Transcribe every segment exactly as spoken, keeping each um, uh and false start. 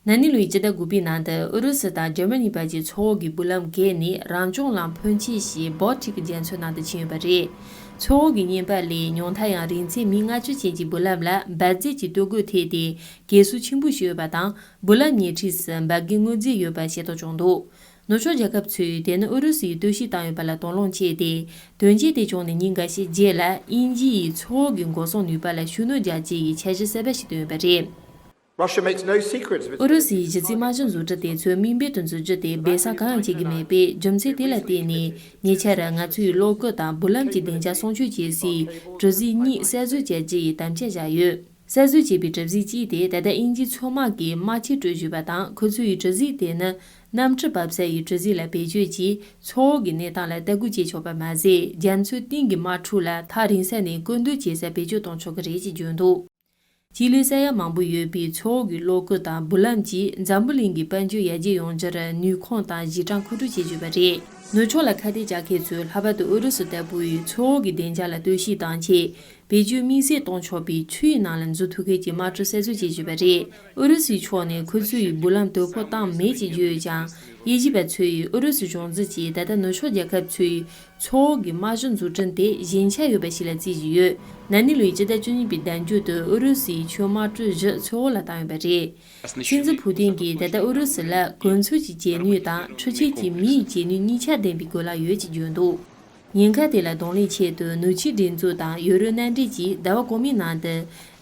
ན་ནིང་ལོའི་སྤྱི་ཟླ་དགུ་པའི་ནང་དུ་ཨུ་རུ་སུ་དང་འཇར་མ་ནི་བར་གྱི་མཚོ་འོག་གི་འབུར་ལམ་བརྒལ་ནས་རང་སྐྱོང་ལམ་ཕོན་ཆེ་ཞིག་བོལ་ཊིག་རྒྱ་མཚོའི་ནང་དུ་ཕྱིན་ཡོད་པ་རེད། མཚོ་འོག་གི་བརྙན་པར་ལས་ཉུང་མཐའ་ཡང་རིང་ཚད་མི་ལྔ་བཅུ་ཅན་གྱི་འབུར་ལམ་ལ་འབར་རྫས་ཀྱི་སྟོད་གོས་ཐེབས་ཏེ་གས་སྲུབས་ཆེན་པོ་ཞིག་ཡོད་པ་དང་། འབུར་ལམ་ཉེ་འཁྲིས་སུ་འབར་གས་དངོས་རྫས་ཡོད་པ་ཤེས་རྟོགས་བྱུང་འདུག་ནུབ་ཕྱོགས་རྒྱལ་ཁབ་ཚོས་དེ་ནི་ཨུ་རུ་སུ་ཡིས་རྟོལ་ཞིབ་བཏང་ཡོད་པ་ལ་དོགས་སློང་བྱས་ཏེ། དོན་རྐྱེན་དེ་བྱུང་ནས་ཉིན་འགའ་ཤས་རྗེས་ལ་དབྱིན་ཇི་ཡིས་མཚོ་འོག་གི་འགོག་སྲུང་ནུས་པ་ལ་ཤུགས་སྣོན་རྒྱག་རྒྱུ་ཡི་འཆར་གཞི་གསར་པ་ཞིག་བཏོན་ཡོད་པ་རེད། Russia makes no secrets of its ཨུ་རུ་སུའི་གཞི་རྩའི་དམག་གཞི་འཛུགས་སྐྲུན་དེ་ཚོ་དམིགས་འབེན་དུ་འཛིན་རྒྱུ་དེ་སྦས་གསང་གང་ཡང་བྱེད་ཀྱི་མེད་པས། རྒྱུ་མཚན་དེ་ལ་བརྟེན་ནས་ཉེ་ཆར་ང་ཚོའི་གློག་སྐུད་དང་འབུར་ལམ་གྱི་བདེ་འཇགས་སྲུང་སྐྱོབ་བྱེད་སའི་གྲུ་གཟིངས་གཉིས་གསར་བཟོ་བྱ་རྒྱུ་ཡི་དམ་བཅའ་བཞག་ཡོད། གསར་བཟོ་བྱས་པའི་གྲུ་གཟིངས་གཅིག་དེ་ད་ལྟ་དབྱིན་ཇིའི་མཚོ་དམག་གིས་དམག་ཆས་སྤྲོད་བཞིན་པ་དང་། ཁོ་ཚོའི་གྲུ་གཟིངས་དེ་ནི་གནམ་གྲུ་འབབ་ས་ཡི་གྲུ་གཟིངས་ལ་བེད་སྤྱོད་ཀྱིས། མཚོ་འོག་གི་གནས་སྟངས་ལ་ལྟ་སྐུལ་བྱེད་ཆོག་པ་མ་ཟད། རྒྱ་མཚོའི་གཏིང་གི་དམག་འཁྲུག་ལ་ཐག་རིང་ས་ནས་སྐུལ་འདེད་བྱེད་སར་བེད་སྤྱོད་གཏོང་ཆོག་གི་རེད་ཅེས་བརྗོད་འདུག་སྤྱི་ལེ་ས་ཡ་མང་པོ་ཡོད་པའི་མཚོ་འོག་གི་གློག་སྐུད་དང་འབུར་ལམ་གྱིས་འཛམ་བུ་གླིང་གི་དཔལ་འབྱོར་ཡར་རྒྱས་ཡོང་རྒྱུར་ནུས་ཁུངས་དང་གཞི་གྲངས་མཁོ་སྤྲོད་བྱེད་བཞིན་པ་རེད། ནུབ་ཕྱོགས་ལ་ཁ་གཏད་བཅག་མཁན་ཚོས་ལྷག་པར་དུ་ཨུ་རུ་སུ་ལྟ་བུའི་མཚོ་འོག་གི་བདེ་འཇགས་ལ་ལྟོས་ཤིག་བཏང་ཆེད། བེད་སྤྱོད་དམིགས་བསལ་གཏོང་ཆོག་པའི་ཆུའི་ནང་ལ་འཛུལ་ཐུབ་མཁན་གྱི་དམག་གྲུ་གསར་བཟོ་བྱེད་བཞིན་པ་རེད། ཨུ་རུ་སུའི་ཕྱོགས་ནས་ཁོ་ཚོའི་འབུར་ལམ་དོ་ཕོག་བཏང་མེད་ཅེས་བརྗོད་ཡོད་ཀྱང་། དབྱེ་ཞིབ་པ་ཚོས་ཨུ་རུ་སུ་གཞུང་འཛིན་གྱིས་ད་ལྟ་ནུབ་ཕྱོགས་རྒྱལ་ཁབ་ཚོའི་མཚོ་འོག་གི་དམག་གཞི་འཛུགས་སྐྲུན་དེ་ཞན་ཆ་ཡོད་པ་ཞིག་ལ་བརྩི་བཞིན་ཡོད། ན་ནིང་ལོའི་སྤྱི་ཟླ་བཅུ་གཉིས་པའི་ཟླ་མཇུག་ཏུ་ཨུ་རུ་སུའི་ཆུ་དམག་གྲུ་བཞི་མཚོ་འོག་ལ་བཏང་ཡོད་པ་རེད། སྲིད་འཛིན་ཕུ་ཏིན་གྱིས་ད་ལྟ་ཨུ་རུ་སུ་ལ་གོ་མཚོན་གྱི་བྱེད་ནུས་དང་འཕྲུལ་ཆས་ཀྱི་མིའི་བྱེད་ནུས་གཉིས་ཆ་ལྡན་པའི་གོ་ལ་ཡོད་ཅེས་བརྗོད་འདུག་ཉེན་ཁ་དེ་ལ་གདོང་ལེན་ཆེད་དུ་ནུབ་ཕྱོགས་སྒྲིག་འཛུགས་དང་ཡུ་རོབ་མནའ་འབྲེལ་གྱིས་ཟླ་བ་གོང་མའི་ནང་དུ་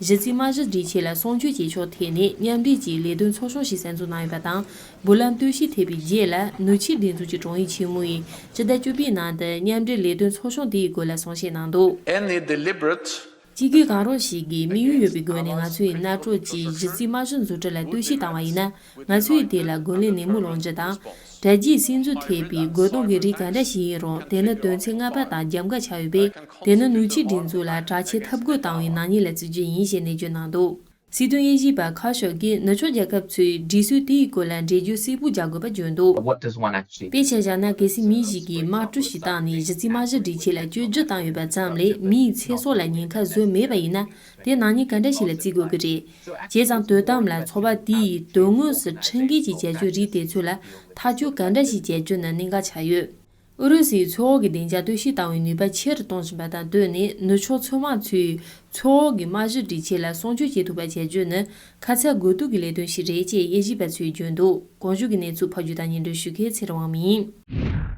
གཞི་རྩའི་དམག་གཞི་སྒྲིག་ཆས་ལ་གསུང་ཆོས་བྱེད་ཕྱོགས་ཐད་ནས་མཉམ་འབྲེལ་གྱི་ལས་དོན་ཚོགས་ཆུང་ཞིག་གསར་འཛུགས་གནང་ཡོད་པ་དང་། འབུར་ལམ་སྟོད་གཞི་ཐེབས་པའི་རྗེས་ལ་ནུབ་ཕྱོགས་སྒྲིག་འཛུགས་ཀྱི་དྲུང་ཡིག་ཆེན་མོ་ཡིས་སྤྱི་ཟླ་བཅུ་པའི་ནང་དུ་མཉམ་འབྲེལ་ལས་དོན་ཚོགས་ཆུང་དེའི་སྒོ་ལ་གསུང་བཤད་གནང་འདུག Any deliberate སྤྱི་སྒེར་གང་རུང་ཞིག་གིས་དམིགས་ཡུལ་ཡོད་པའི་སྒོ་ནས་ང་ཚོའི་མནའ་གྲོགས་ཀྱི་གཞི་རྩའི་དམག་གཞི་འཛུགས་སྐྲུན་ལ་ལྟོས་ཤིག་བཏང་བ་ཡིན་ན། ང་ཚོས་དེ་ལ་རྒོལ་ལན་ནན་མོ་སློང་རྒྱུ་དང་། དྲ་རྒྱའི་སིམ་འཛུལ་ཐེབས་པའི་རྒོལ་རྡུང་གི་རིགས་ག་འདྲ་ཞིག་ཡིན་རུང་། དེ་ནི་དོན་ཚན་ལྔ་པ་དང་རྒྱབ་འགལ་ཆགས་ཡོད་པས། དེ་ནི་ནུབ་ཕྱོགས་སྒྲིག་འཛུགས་ལ་དྲག་ཆས་འཐབ་རྒོལ་བཏང་བའི་ནག་ཉེས་ལ་བརྩི་རྒྱུ་ཡིན་ཞེས་ནན་བརྗོད་གནང་འདུག་སྲིད་དོན་དབྱེ་ཞིབ་པ་ཁ་ཤོ་གིས་ནུབ་ཕྱོགས་རྒྱལ་ཁབ་ཚོས་སྒྲིག་སྲོལ་དེའི་སྐོར་ལ་འགྲེལ་བརྗོད་གསལ་པོ་རྒྱག་དགོས་པ་བརྗོད་འདུག What does one actually དཔེ་ཆ་བཞག་ན། གལ་སྲིད་མི་ཞིག་གིས་དམག་གྲུ་ཞིག་བཏང་ནས་གཞི་རྩའི་དམག་གཞི་སྒྲིག་ཆས་ལ་བཅོས་སྒྱུར་བཏང་ཡོད་པ་ཙམ་ལས། མིའི་ཚེ་སྲོག་ལ་ཉེན་ཁ་བཟོས་མེད་པ་ཡིན་ན། དེ་ནག་ཉེས་ག་འདྲ་ཞིག་ལ་བརྩི་དགོས་ཀྱི་རེད། བྱས་ཙང་དོན་དམ་ལ་ཚོགས་པ་དེས་དོན་དངོས་སུ་ཁྲིམས་འགལ་གྱི་བྱ་སྤྱོད་རིགས་དེ་ཚོ་ལ་ཐག་གཅོད་ག་འདྲ་ཞིག་བྱ་རྒྱུ་ནི་གནད་འགག་ཆགས་ཡོད། ཨུ་རུ་སུའི་མཚོ་འོག་གི་བདེ་འཇགས་ལྟོས་ཤིག་བཏང་བའི་ནུས་པ་ཆེ་རུ་གཏོང་བཞིན་པ་དང་བསྟུན་ནས། ནུབ་ཕྱོགས་མཚོ་དམག་ཚོས་མཚོ་འོག་གི་དམག་གཞི་སྒྲིག་ཆས་ལ་སྲུང་སྐྱོབ་བྱེད་ཐུབ་པ་བྱ་རྒྱུ་ནི་ཁ་ཚ་དགོས་གཏུགས་ཀྱི་ལས་དོན་ཞིག་རེད་ཅེས་དབྱེ་ཞིབ་པ་ཚོས་བརྗོད་འདུག་གོང་ཞུས་ཀྱི་གནས་ཚུལ་ཕབ་སྒྱུར་དང་སྙན་སྒྲོན་ཞུ་མཁན་ཚེ་རིང་དབང་མོ་ཡིན།